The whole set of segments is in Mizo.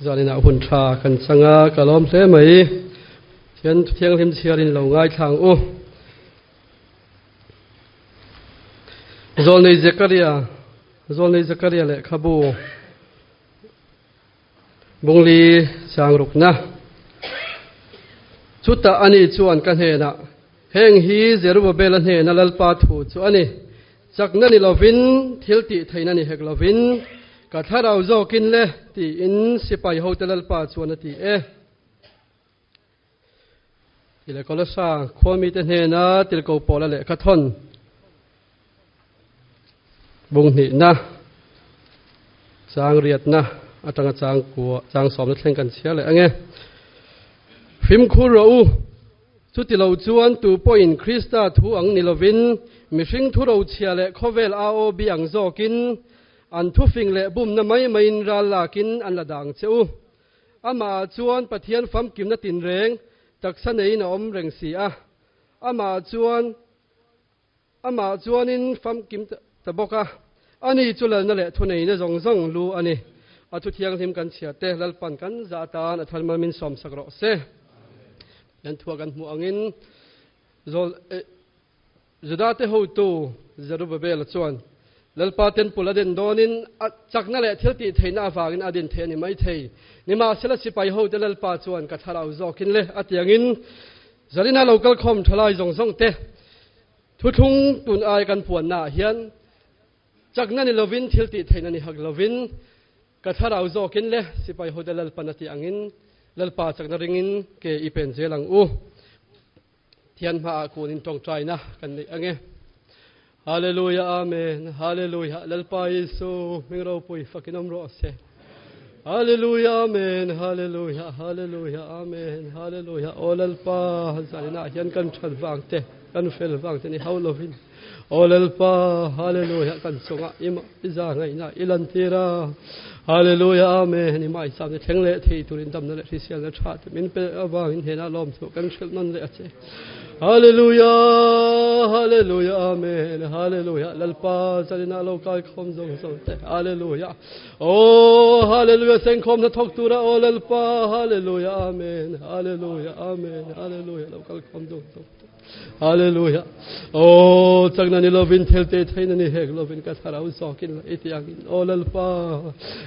Zaninah hun tha kan chang a, ka lawm hle mai. Thian thianghlim chhiarin lo ngaithla ang u. Zawlnei Zekaria, Zawlnei Zekaria lehkhabu Bungli chang rukna. Chutah ani chuan ka hnenah, Heng hi Zerubabela hnena Lalpa thu chu a ni. Chakna ni lovin, thil tih theihna ni hek lovin, ka thlarau zawkin le, tiin sipai hote Lalpa chuan a ti e. Ti leh Kolosa khua mite hnena tilko pawla lehkha thawn bung hnihna chang riatna atanga chang kua chang sawmna thleng kan chhiar leh ange. Fimkhur rawh u, chuti lo chuan tu pawhin Krista thu ang ni lovin mihring thu rochhia leh khawvel AOB ang zawkin an thufing leh bumna mai maiin ral lakin an la dang che u. Amahah chuan Pathian famkimna tinreng taksa neiin a awm reng si a, amahah chuan amahah chuanin famkim ta bawk a. Ani chu lalna leh thuneihna zawng zawng lu a ni. A thu thianghlim kan chhiar te Lalpan kan zah atan a thalmal min sawmsak rawh se. Kan thua kan hmuh angin zawl Judate hotu Zerubabela chuan Lalpa Temple a din dawnin a chakna leh thil tih theihna avangin a din thei a ni maithei. Nimahsela sipai hote Lalpa chuan ka thlarau zawkin le a tiangin Zarina lo kal khawm thalai zawng zawng te thuthlung tun ai kan puanna ah hian chakna ni lovin thil tih theihna ni hak lovin ka thlarau zawkin le sipai hote Lalpan a tih angin Lalpa chakna ringin ke i pen zel ang u. Thian hmaah kunin tawngtaina kan neih ange. Hallelujah Amen Hallelujah Lalpa Isu hming ropui fakin awm rawh se. Hallelujah Amen Hallelujah Hallelujah Amen Hallelujah O Lalpa zaninah hian kan that vang te kan fel vang te ni hau lovin O Lalpa Hallelujah kan chungah i i za ngaihna i lantir a Hallelujah Amen i mai sam ni thleng leh thei turin damna leh hriselna tha te min pe avangin hnenah lawm chu kan hrilh nawn leh a che Hallelujah Hallelujah Amen Hallelujah Lalpa zalina lo kai khawm zawng zawng te Hallelujah Oh Hallelujah sengkhawm na thawk tura O Lalpa Hallelujah Amen Hallelujah Amen Hallelujah lo kal khawm zawng zawng te Hallelujah. Oh, chakna ni lovin thil te theina ni hek lovin ka thlarau zawkin la iti angin. Oh Lalpa.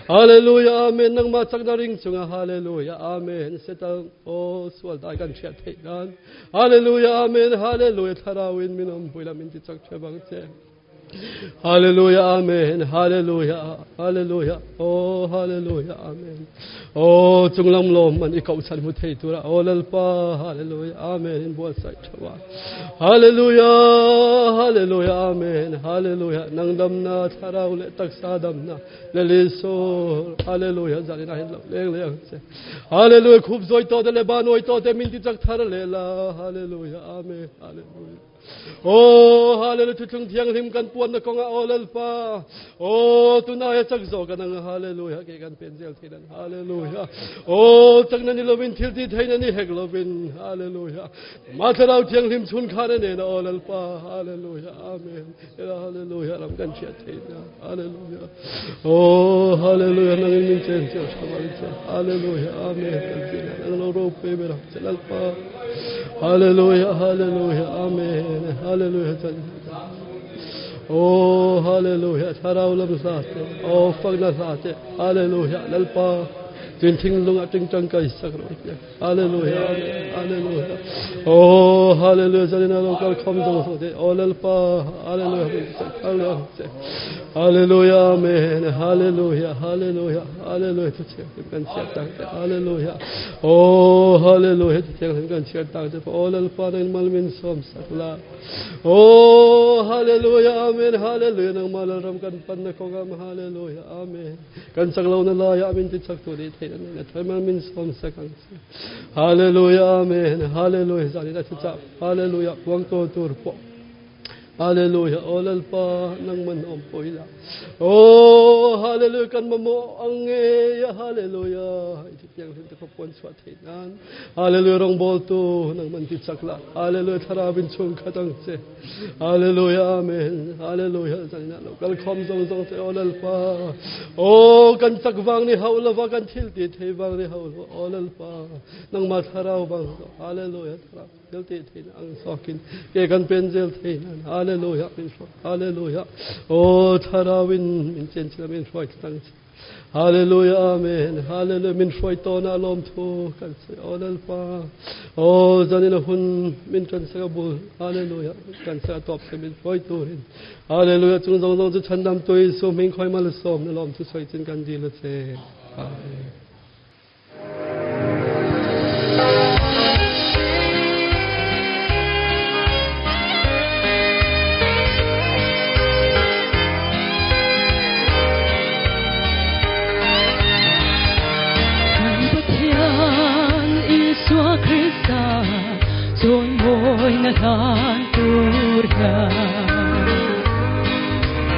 Hallelujah. Amen. Nangma chakna ring chunga hallelujah. Amen. Setan oh sual dai kan thiat thei nan. Hallelujah. Amen. Hallelujah. Thlarau in min om puila min ti chak thebang che. Hallelujah, Amen. Hallelujah, Hallelujah. Oh, Hallelujah, Amen. Oh, chunglam lom man i kau chan mu thei tura. Oh, Lalpa, Hallelujah, Amen. In bual sai thawa. Hallelujah, Hallelujah, Amen. Hallelujah. Nang dam na tharau le taksa dam na le so. Hallelujah, zalina hin lo leng leng che. Hallelujah, khup zoi to de le ba noi to te min ti chak thar le la. Hallelujah, Amen. Hallelujah. Aw Hallelujah Thuthlung Thianghlim kan puanna kawngah aw Lalpa Aw tunai a chak zawk an ang Hallelujah ke kan pen zel theih nan Hallelujah Aw chakna ni lovin thil ti theihna ni hek lovin Hallelujah Ma Thlarau Thianghlim chhun khan a nena aw Lalpa Hallelujah Amen Hallelujah ram kan hriat theihna Hallelujah Aw Hallelujah nangin min chen chel tha che Hallelujah Amen kan zina nang lo ropui ber ang che Lalpa Hallelujah Hallelujah Amen Hallelujah chan Aw Hallelujah Thlarau lam hla te Aw fakna hla te Hallelujah Lalpa Tin thinglung a tingtang kai sak rawh che Hallelujah Amen Hallelujah Oh Hallelujah Zanina lo kal khom zong zong te Oh Lalpa Hallelujah Hallelujah Hallelujah Amen Hallelujah Hallelujah Hallelujah thu thiang hlim kan chhiar tak te Hallelujah Oh Hallelujah thu thiang hlim kan chhiar tak te Oh Lalpa nang mal min som sak la Oh Hallelujah Amen Hallelujah nang mal ram kan pan na kongam Hallelujah Amen Kan chak lo na lai ah min ti chak tu nih theih na thai min som sak ang che. Hallelujah Amen Hallelujah zan in a thi cha Hallelujah puang to tur pawh Hallelujah O Lalpa nang man awm pawh ila O Hallelujah kan mamawh ang nge Hallelujah i ti piang hlim te khaw puan chhuah theih nan Hallelujah rawngbawl tu nang man ti chak la Hallelujah thlarau in chung khat ang che Hallelujah Amen Hallelujah zanina lo kal khom zong zong te o Lalpa o kan chak wang ni hau lova kan thil ti thei wang ni hau lo o Lalpa nangma thlarau wang Hallelujah thlarau thil ti thei na ang sokin ke kan pen zel thei nan Hallelujah min Hallelujah o thlarau in min chen chila min hruai tlang Hallelujah Amen Hallelujah min hruai tawn a lawm thu kan sawi aw Lalpa aw zanin a hun min kan saka bul Hallelujah kan saka tawp se min hruai turin Hallelujah chung zawng zawng chu chhandam tu Isu hming khawi mal sawm na lawm thu sawi chin kan dil a che Amen. Kan Pathian Isua Krista chawimawi na hlan tur hian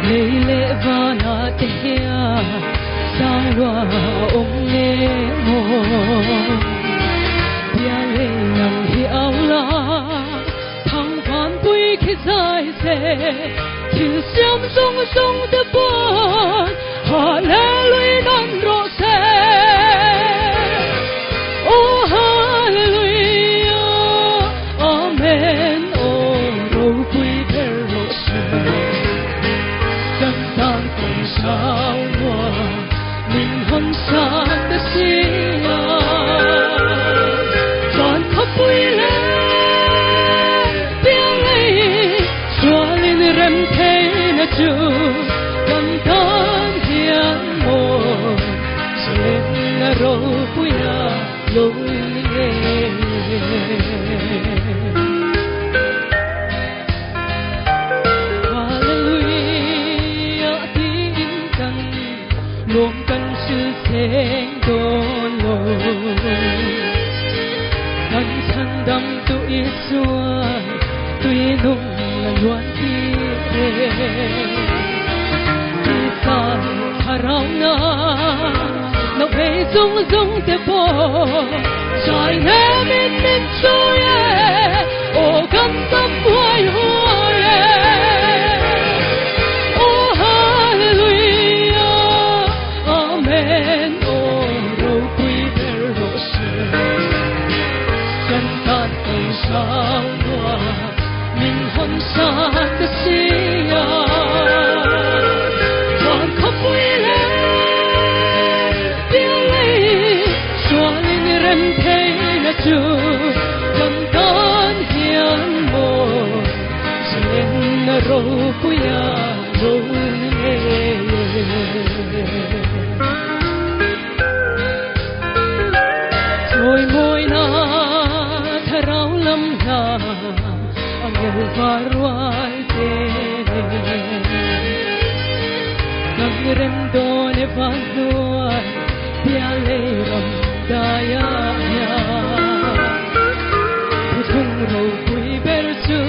lei leh vanah te hian sang lua awm nge maw Bia lei nang hi au la thang van pui khi zai se thil siam zawng zawng te pawn Hallelujah nan rawh se Oh Hallelujah Amen Aw ropui ber rawh se Kan tan kawng zau nuam min hawn sak ta si a Van khawpui leh piang lei sualin rem theihna chu kan tan hian maw zalenna ropuia lo ni ngei e. Hallelujah tiin kan lawm kan hril seng dawn lo. Kan chhandamtu Isuan tui nung la luan tir e. Tisa thlarau na no bei zung zung te pawh zai hnemin min sawi e, aw kan dam huai huai e. Aw Hallelujah, Amen, aw ropui ber rawh se. Kan tan kawng zau nuam min hawn sak ta si a. Van khawpui leh piang lei sualin rem theihna chu kan tan hian maw zalenna ropuia lo ni ngei e. Chawimawi thlarau lam hla angel var rual te nen kan rem dawn e van hnuai bia lei ram daiah hian thuthung ropui ber chu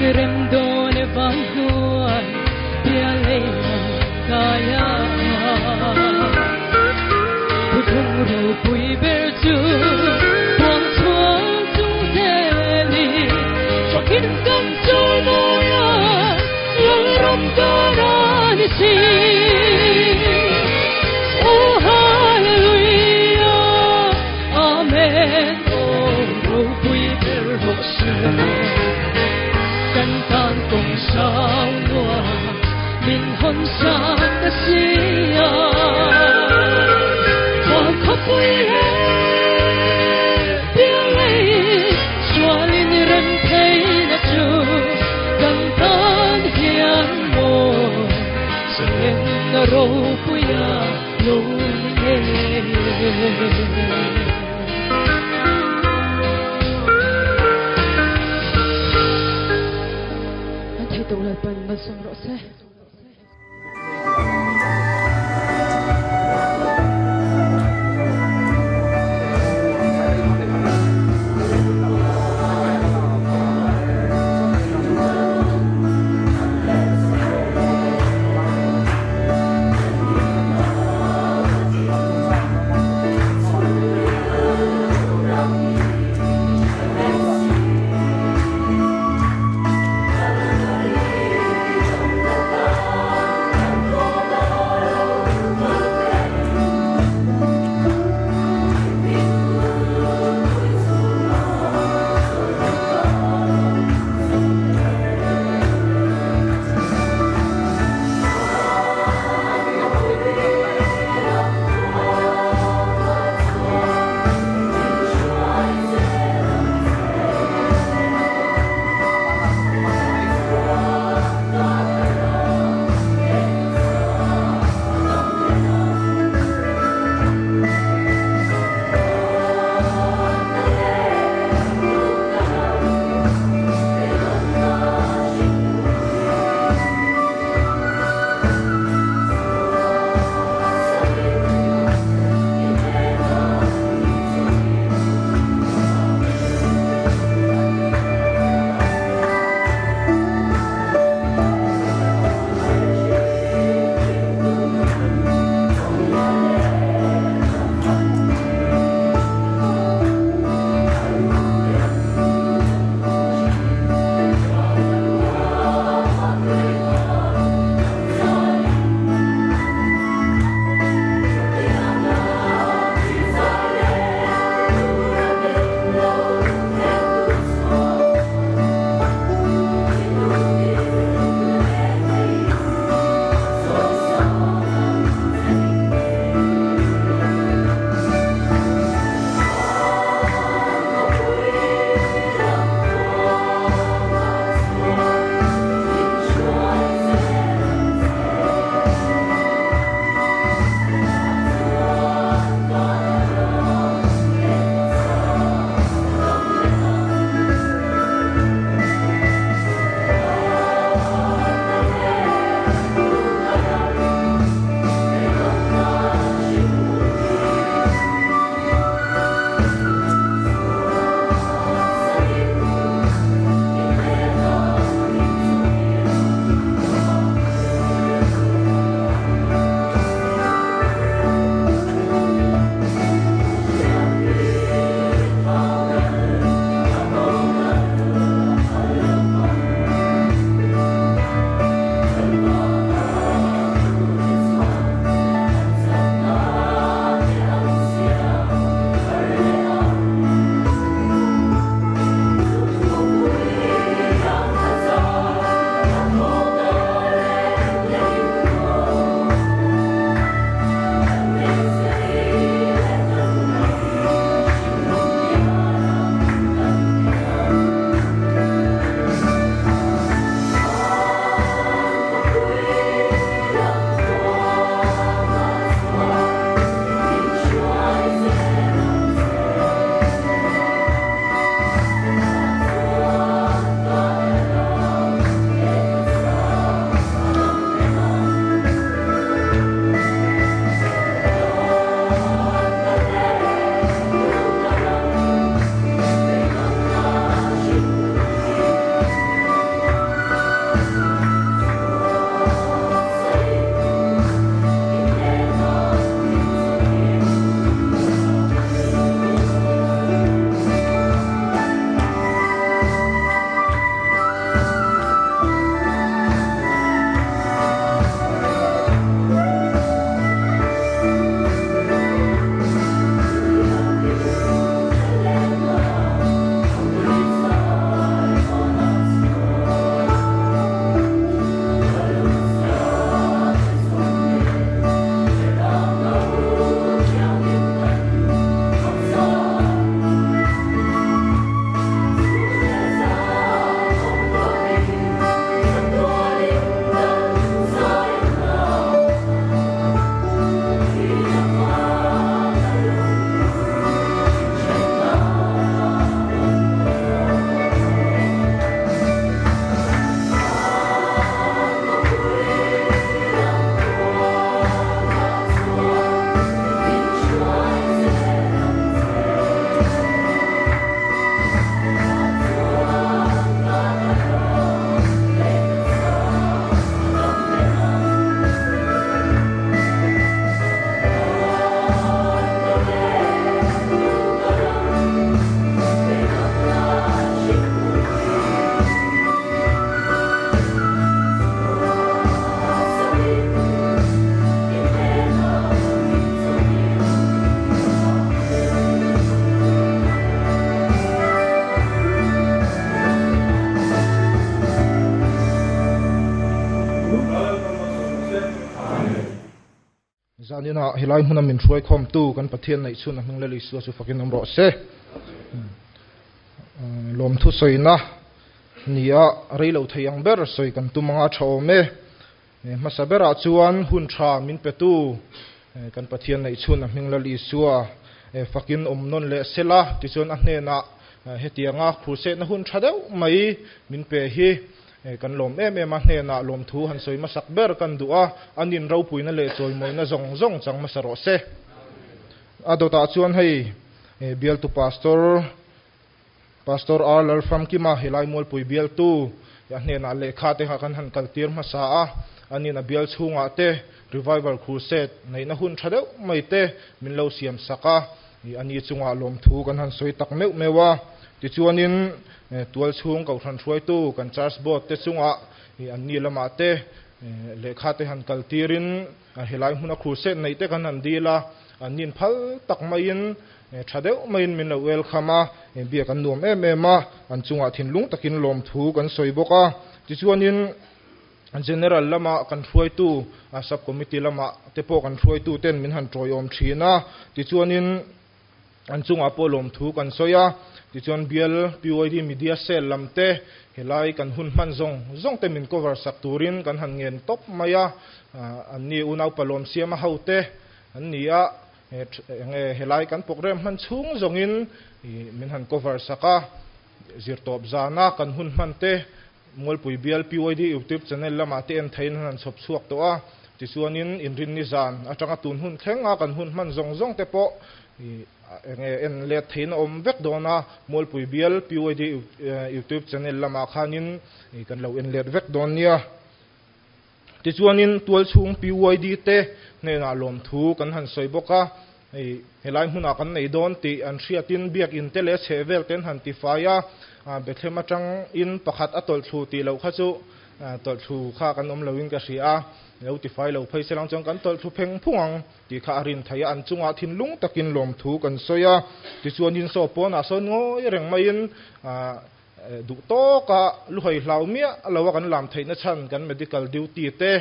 Rem dawn e van hnuai pialei lam kai a. Thuthlung ropui ber chu puang chhuak chung zelin Thakin kan chawl mawi a, Lalram kar a ni si. Aw Hallelujah, Amen, aw ropui ber rawh se. Kan tan kawng sang nuam min hawn sang ta si a. Van khawpui leh pialei sualin rem theihna chu kan tan hian maw zalenna ropuia lo ni ngei e. An thei to Lalpan malsawm rawh se. Zanina helai hmuna min hruai khawmtu kan Pathian neih chhun a hming Lal Isua chu fakin awm rawh se. Lawmthu sawina nia rei lo thei ang ber sawi kan tum anga tha awm e. Hmasa berah chuan hun tha min petu kan Pathian neih chhun a hming Lal Isua fakin awm nawn leh sela tichuan a hnenah hetianga khursehna hun tha deuh mai min pe hi Kan lawm em em a, hnenah lawmthu han sawi hmasak ber kan duh a, a nin ropuina leh chawimawina zawng zawng chang hmasa rawh se. A dawtah chuan hei bialtu Pastor, Pastor R. Lalfamkima, helai Mualpui bialtu, a hnenah lehkha te kha kan han kaltir hmasa a, a nin a bial chhungah te Revival Crusade neihna hun tha deuh mai te min lo siam sak a, a ni chungah lawmthu kan han sawi tak meuh meuh a. Tichuanin tualchhung kohhran hruaitu kan Church Board te chungah an ni lamah te lehkha te han kaltirin helai hmuna crusade neih te kan han dil a, an nin phal tak maiin tha deuh maiin min lo welcome a, biak an nuam em em a, an chungah thinlung takin lawmthu kan sawi bawk a. Tichuanin General lama kan hruaitu, Sub Committee lama te pawh kan hruaitu ten min han tawiawm thin a, tichuanin an chungah pawh lawmthu kan sawi a, tichuan bial PYD Media Cell lam te helai kan hun hman zawng zawng te min cover sak turin kan han ngen tawp mai a, an ni unaupa lawmsiama ho te an ni a, enge helai kan programme hman chhung zawngin min han cover sak a, zirtawp zana kan hun hman te Mualpui bial PYD YouTube channel lamah te en theiin an han chhawp chhuak tawh a, tichuanin inrinni zan atanga tun hun thlenga kan hun hman zawng zawng te pawh enge en let theiin a awm vek dawn a, Mualpui bial PYD YouTube channel lamah khanin kan lo en let vek dawn nia. Tichuanin tualchhung PYD te hnenah lawmthu kan han sawi bawk a, hei helai hmunah kan nei dawn tih an hriatin biakinn te leh chhehvel te an han tifai a, Bethlehem atangin pakhat a tawlhthlu tih loh kha chu tawlhthlu kha kan awm loin ka hria a, lo tifai lo phei se lang chuan kan tawlhthlu pheng phung ang tih kha a rin theih a, an chungah thinlung takin lawmthu kan sawi a, tichuanin saw pawnah sawn ngawi reng maiin Duh tawka luhai hlau miah lo a kan lam theihna chhan kan medical duty te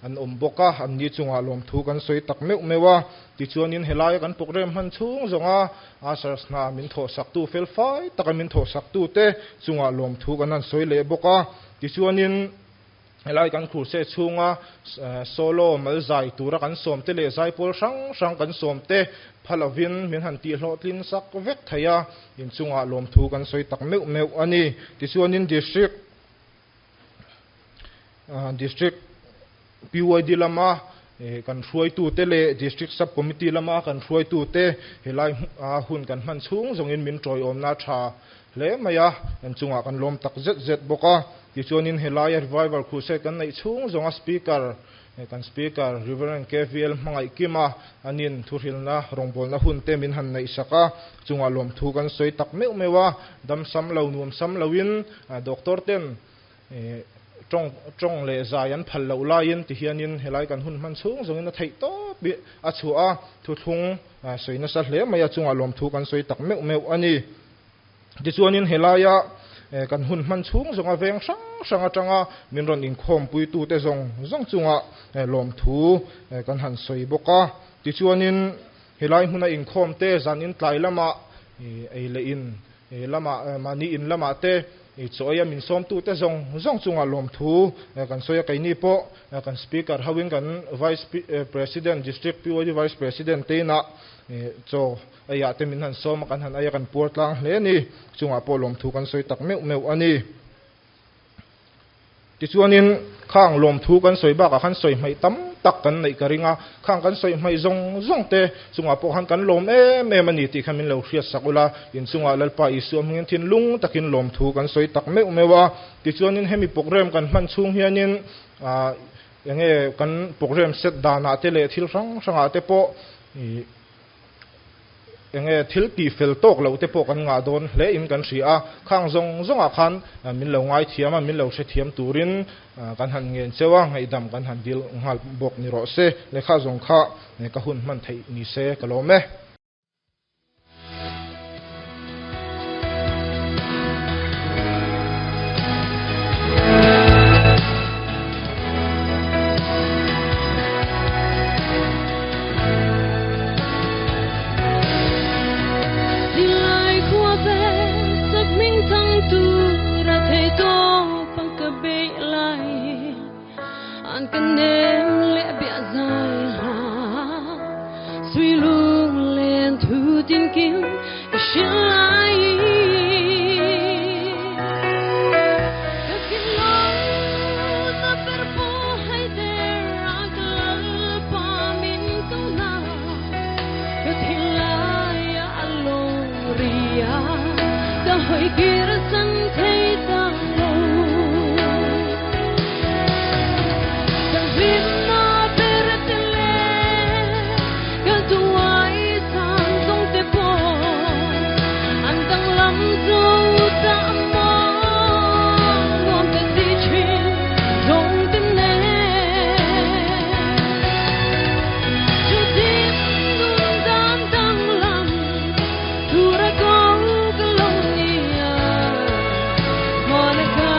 an awm bawk a, an ni chungah lawmthu kan sawi tak meuh meuh a. Tichuanin helaia kan programme hman chhung zawnga ushers hna min thawhsaktu felfai taka min thawhsaktu te chungah lawmthu kan han sawi leh bawk a. Tichuanin. Helai kan khurse chhunga solo mal zai tura kan sawm te leh zaipawl hrang hrang kan sawm te pha lovin min han tihhlawhtlin sak vek thei a, inchungah lawmthu kan sawi tak meuh meuh a ni. Tichuanin District District PYD lama kan hruaitute leh District Sub Committee lama kan hruaitute helai hun kan hman chhung zawngin min tawiawmna tha hle mai a, kan chungah kan lawm tak zet zet bawk a. Tichuanin helaia Revival Crusade kan neih chhung zawnga Speaker, kan Speaker Rev. KVL Hmangaihkima anin thuhrilna rawngbawlna hun te min han neih sak a, chungah lawmthu kan sawi tak meuh meuh a, dam sam lo nuam sam loin Doctor ten tawng tawng leh zai an phal loh laiin tihianin helai kan hun hman chhung zawngin a theih tawp i a chhuah a, thuthlung sawi nasa hle mai a, chungah lawmthu kan sawi tak meuh meuh a ni. Tichuanin helaia kan hun hman chhung zawnga veng hrang hrang atanga min rawn inkhawmpuitute zawng zawng chunga lawmthu kan han sawi bawk a. Tichuanin helai hmuna inkhawmte zan intlai lamah ei leh in lamah mahni in lamah te chaw eia min sawmtute zawng zawng chunga lawmthu kan sawi a. Keini pawh kan Speaker hoin kan Vice President, District PYD Vice President te inah chaw Eiah te min han sawm a, kan han ei a, kan puar tlang hle a ni. Chungah pawh lawmthu kan sawi tak meuh meuh a ni. Tichuanin khang lawmthu kan sawi bakah khan sawi hmaih tam tak kan neih ka ring a, khang kan sawi hmaih zawng zawng te chungah pawh khan kan lawm em em a ni tih kha min lo hriat sak ula, inchungah Lalpa Isua hmingin thinlung takin lawmthu kan sawi tak meuh meuh a. Tichuanin hemi programme kan hman chhung hianin enge kan programme set danah te leh thil hrang hrangah te pawh ih Enge thil tih fel tawk loh te pawh kan ngah dawn hle in kan hria a, khang zawng zawngah khan min lo ngaithiam a, min lo hrethiam turin kan han ngen cheu a, ngaihdam kan han dil nghal bawk ni rawh se, lehkha zawng kha ka hun hman theih ni se ka lawm e. Tinkim ka hrilh Ka thinlung na ber pawh hai der a ka Lalpa min ko na Ka thinlai a lawng ri a ka hawi kir san thei ta lo Ka hlimna ber te leh ka duai sam zawng te pawh an danglam zo ta maw nuam ka ti thin zawng te nen Chutin nun dan danglam tura ko ka lo nia Mana ka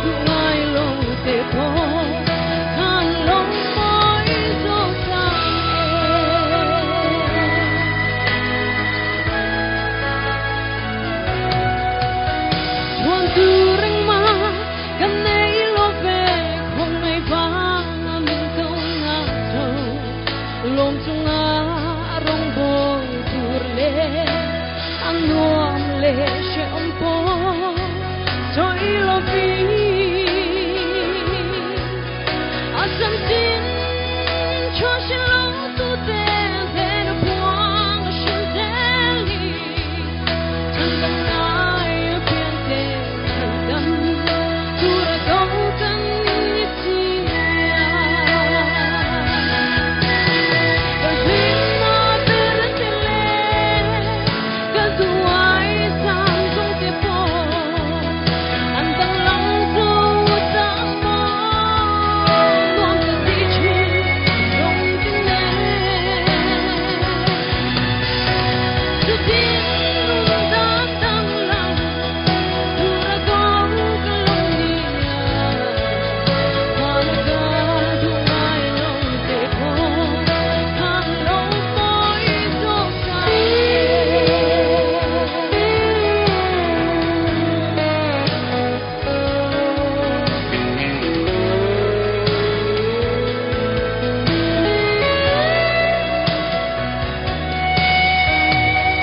duh ngai lo te pawh khan lo mawi zo ta e. Chuan tu reng ma kan nei lo ve khong nei vang a min ko na zo lom chunga rong bol tur le an nuam le she om po choi lo vi a sam tin cho xin lo tu te te na puang xin te li chân dang ngai a pian te chân dam tu ra câu kan ni si Ka hlimna ber te le ka duai sam zawng te pawh an danglam zo ta maw nuam ka ti thin zawng te nen Chutin nun dan danglam tura ko ka lo nia Mana ka duh ngai lo te pawh khan lo mawi zo ta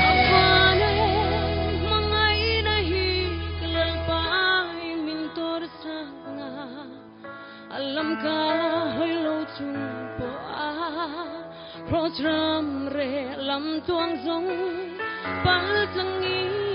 Avane mangai na hi kalalpai min tor sa nga alam ka hoi lo chung po a cross ram re lam tuang zong pal tlang i.